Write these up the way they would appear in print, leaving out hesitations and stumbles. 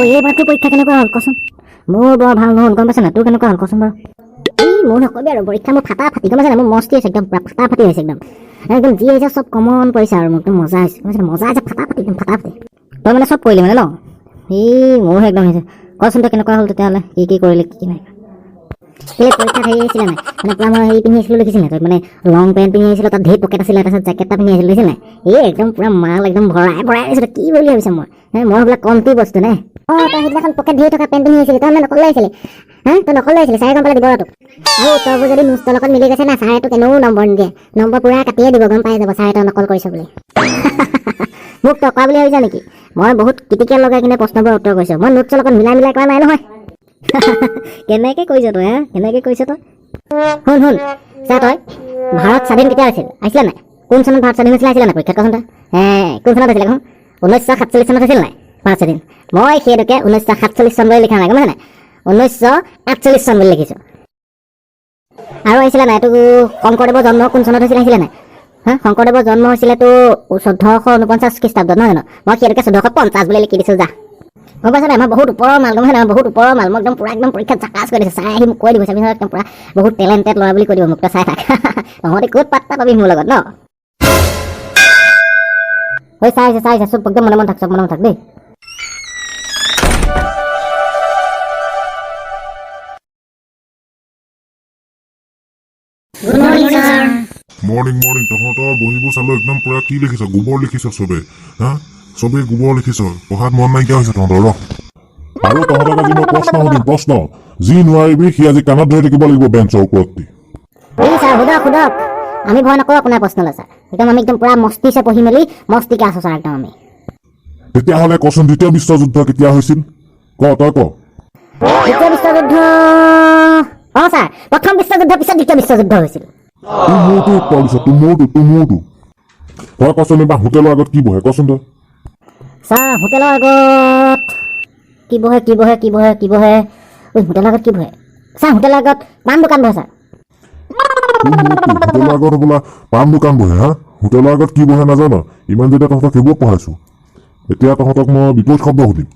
ঐ, এইবাৰ তোৰ পৰীক্ষা কেনেকুৱা হ'ল কচোন? মোৰ বৰ ভাল নহ'ল, গম পাইছ নাই? তোৰ কেনেকুৱা হ'ল কচোন বাৰু? এই মোৰ নকবি আৰু, পৰীক্ষা মোৰ ফাটা ফাটি, গম পাইছ নাই? মোৰ মস্তি হৈছে একদম, পুৰা ফাটা ফাটি হৈছে একদম। একদম যি আহিছে চব কমন পৰিছে আৰু মোক একদম মজা হৈছে, গম পাইছ নাই? মজা হৈছে, ফাটা ফাটি, একদম ফাটা ফাটি। তই মানে চব কৰিলি মানে ন? এই মোৰহে একদম হৈছে। কচোন তই কেনেকুৱা হ'ল তেতিয়াহ'লে, কি কি কৰিলি, কি কি নাই? কেলে পৰীক্ষাত হেৰি আহিছিলে নাই? মানে পুৰা মই হেৰি পিন্ধি আহিছিলোঁ, দেখিছিল নাই তই? মানে লং পেণ্ট পিন্ধি আহিছিলোঁ, তাত ধেৰ পকেট আছিলে, তাৰপিছত জেকেট এটা পিন্ধি আহিছিলোঁ, দেখিছিল নাই? এই একদম পুৰা মাল একদম ভৰাই ভৰাই আহিছিলোঁ। কি বুলি ভাবিছ মই হে? মই সেইবিলাক কমটি বস্তু নে? অঁ, তই সেইদিনাখন পকেট ধেৰ থকা পেণ্ট পিন্ধি আহিছিলি, তই মানে নকল লৈ আহিছিলি? হা, তই নকল লৈ আহিছিলি, ছাৰে গম পালে দিব তোক। আৰু উত্তৰবোৰ যদি নোটছৰ লগত মিলি গৈছে না, ছাৰে তোক এনেও নম্বৰ নিদিয়ে, নম্বৰ পুৰা কাটিয়ে দিব। গম পাই যাব ছাৰে তই নকল কৰিছ বুলি। মোক টকা বুলি ভাবিছা নেকি? মই বহুত ক্ৰিটিকেল লগাই কিনে প্ৰশ্নবোৰৰ উত্তৰ কৰিছোঁ। মই নোটছৰ লগত মিলাই মিলাই কৰা নাই নহয়। কেনেকে কৈছ তই? হা, কেনেকে কৈছ তই? শুন শুন, চা, তই ভাৰত স্বাধীন কেতিয়া হৈছিল, আহিছিলে নাই? কোন চনত ভাৰত স্বাধীন হৈছিলে, আহিছিলে নাই পৰীক্ষাত? কচোন তই। হে, কোন চনত হৈছিলে কচোন? 1947 চনত হৈছিল নাই ভাৰত স্বাধীন? মই সেইটোকে 1947 চন বুলি লিখা নাই, গম পাইছা নাই? 1948 চন বুলি লিখিছোঁ। আৰু আহিছিলে নাই এইটো, শংকৰদেৱৰ জন্ম কোন চনত হৈছিলে, আহিছিলে নাই? হা, শংকৰদেৱৰ জন্ম হৈছিলে তো 1449 খ্ৰীষ্টাব্দত, নহয় জানো? মই সেইটোকে 1450 বুলি লিখি দিছোঁ, যা। গম পাইছা নাই? মই বহুত ওপৰৰ মাল, গম পাইছা নাই? মই বহুত ওপৰৰ মাল। মই একদম পুৰা একদম পৰীক্ষাত জাকাচ কৰি দিছোঁ। চাই আহি মোক কৈ দিব, চাবি, একদম পুৰা বহুত টেলেণ্টেড ল'ৰা বুলি কৈ দিব মোক। তই চাই থাক, তহঁতে ক'ত পাত্তা পাবি মোৰ লগত ন? ঐ, চাই আহিছে, চাই আহিছে। চব একদম মনে মনে থাক, চব মনে মনে থাক দেই। Good morning sir. Morning morning. তহঁতৰ বহীবোৰ চালো, একদম পুৰা কি লিখিছ? গোবৰ লিখিছ চবে। হা, চবেই গোবৰ লিখিছ। পঢ়াত মন নাইকিয়া হৈছে তহঁতৰ। ৰ আৰু, তহঁতক আজি মই প্ৰশ্ন সুধিম, প্ৰশ্ন। যি নোৱাৰিবি সি আজি কাণত ধৰি থাকিব লাগিব বেঞ্চৰ ওপৰত। এই ছাৰ, সোধক সোধক, আমি ভয় নকৰোঁ আপোনাৰ প্ৰশ্নলৈ ছাৰ। একদম আমি একদম পুৰা মস্তিছে পঢ়ি মেলি মস্তিকে আছোঁ ছাৰ একদম আমি। তেতিয়াহ'লে কচোন, দ্বিতীয় বিশ্বযুদ্ধ কেতিয়া হৈছিল? ক, তই ক। দ্বিতীয় বিশ্বযুদ্ধ? অঁ ছাৰ, প্ৰথম বিশ্বযুদ্ধৰ পিছত দ্বিতীয় বিশ্বযুদ্ধ হৈছিল। তোৰ মোৰটো উত্তৰ দিছ, তোৰ মোৰটো, তোৰ মোৰটো। তই কচোন, এইবাৰ হোটেলৰ আগত কি বহে, কচোন তই। ছাৰ, হোটেলৰ আগত কি বহে, কি বহে, কি বহে, কি বহে? ঐ, হোটেলৰ আগত কি বহে ছাৰ? হোটেলৰ আগত পাণ দোকান বহে ছাৰ। তোৰ মোৰটো, হোটেলৰ আগত হ'বলা পাণ দোকান বহে? হা, হোটেলৰ আগত কি বহে নাজান? ইমান যেতিয়া তহঁতক সেইবোৰ পঢ়াইছো, এতিয়া তহঁতক মই বিপৰীত শব্দ সুধিম।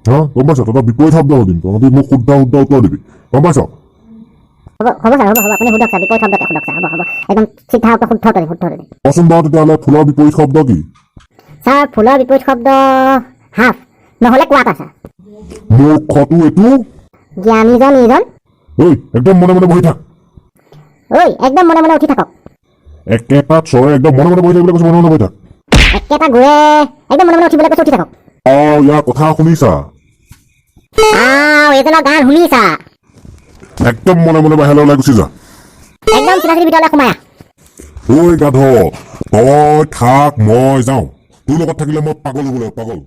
হা, গম পাইছ? তহঁতক বিপৰীত শব্দ সুধিম, তহঁতি মোক শুদ্ধ শুদ্ধ উত্তৰ দিবি, গম পাইছ? হ'ব হ'ব ছাৰ, হ'ব হ'ব। আপুনি সোধক ছাৰ, বিপৰীত শব্দতে সোধক ছাৰ। হ'ব হ'ব, একদম চিধা উত্তৰ, শুদ্ধ উত্তৰ দিম, শুদ্ধ উত্তৰ দিম। কচোন বাৰু তেতিয়াহ'লে, ফুলৰ বিপৰীত শব্দ কি? ছাৰ, ফুলৰ বিপৰীত শব্দ হাফ নহ'লে কোৱাটা ছাৰ। মূৰ্খটো এইটো। জ্ঞানীজন এইজন। ঐ, একদম মনে মনে বহি থাক। ঐ, একদম মনে মনে উঠি থাকক। একেটা চৰে একদম মনে মনে বহি থাকিবলৈ কৈছো, মনে মনে বহি থাক। একেটা গোৰে একদম মনে মনে উঠিবলৈ কৈছো, উঠি থাকক। অ, ইয়াৰ কথা শুনিছা? আও, এইজনৰ গান শুনিছা? একদম মনে মনে বাহিৰলৈ ওলাই গুচি যা। একদম চিধা চিধি ভিতৰলৈ সোমাই আহ। ঐ গাধ, তই থাক, মই যাওঁ। তোৰ লগত থাকিলে মই পাগল হ'ব লাগিব, পাগল।